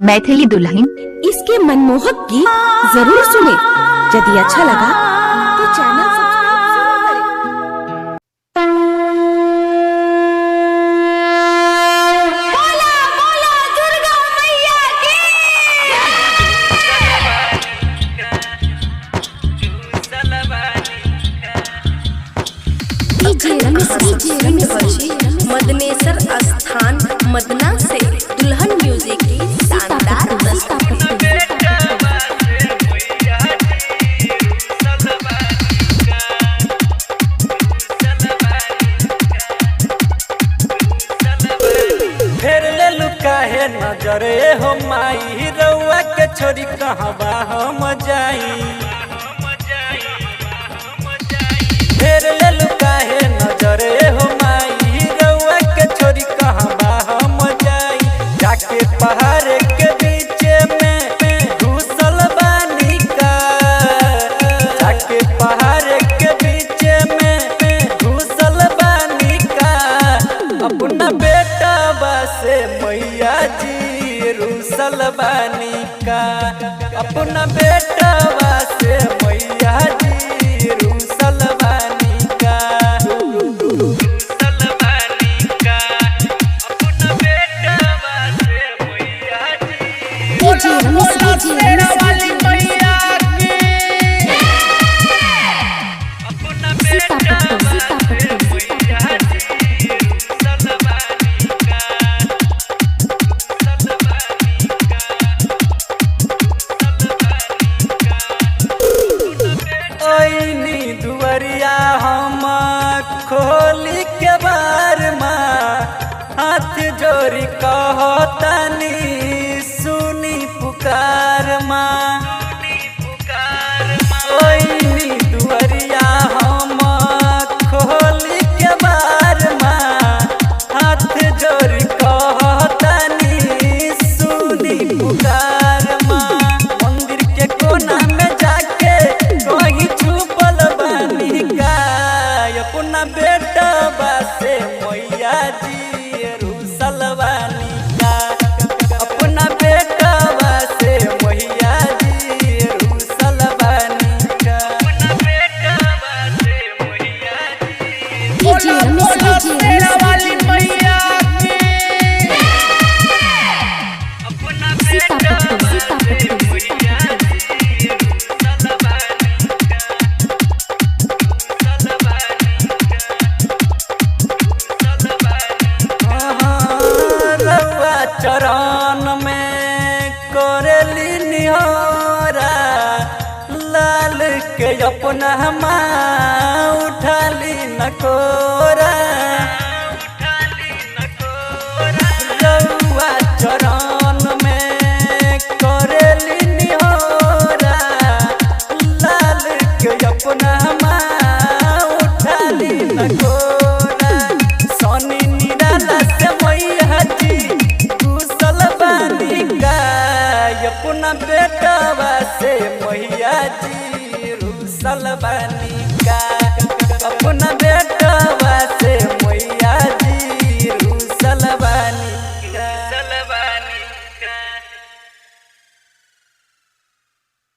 मैथिली दुल्हन इसके मनमोहक गीत जरूर सुने। यदि अच्छा लगा तो चैनल सब्सक्राइब जरूर करें। बोला बोला दुर्गा मैया की। डीजे रमेश, डीजे रमेश, मदनेसर स्थान मदना से दुल्हन म्यूजिक की शानदार प्रस्तुति। फेर ले लुकाहे नजरे हो माई, रउआ के छोरी कहवा हम जाई। फेर ले लुकाहे नजरे हो माई, रउआ के छोरी कहवा हम जाई। जाके पहाड़ के बीच में घुसल बानी का, जाके पहाड़ के बीच में घुसल बानी का। अपना बेटा बसे मैया जी रूसल बानी का, अपना बेटा बसे मैया जी रूसल बानी का। रूसल बानी का, अपना बेटा बसे मैया जी। डीजे रमेश, डीजे रमेश, अपना सीतापट्टू, सीतापट्टू, मैया जी रूसल बानी का, रूसल बानी का, ओइनी दुआरिया हम खोली के बार माँ, हाथ जोड़ी कहतनी सुनी पुकार माँ। ओइनी दुआरिया हम खोली के बार माँ, हाथ जोड़ी कहतनी सुनी पुकार माँ। मंदिर के कोना में जाके कहीं छुपल बानी का, अपना बेटा बासे मैया जी रूसल बानी का, अपना बेटा बासे मैया जी रूसल बानी का, अपना बेटा बासे मैया जी। डीजे रमेश, डीजे रमेश, अपना सीतापट्टू, सीतापट्टू, मैया जी रूसल बानी का, रूसल बानी का, रूसल बानी का। रउआ चरण में करेली निहोरा, लाल के अपना माँ उठाली नकोरा। रउआ चरण में करेली निहोरा, लाल के अपना माँ उठाली नकोरा। सोनी निराला से मैया जी कुशल बानी का, अपना बेटा से मैया जी रूसल बानी का, अपना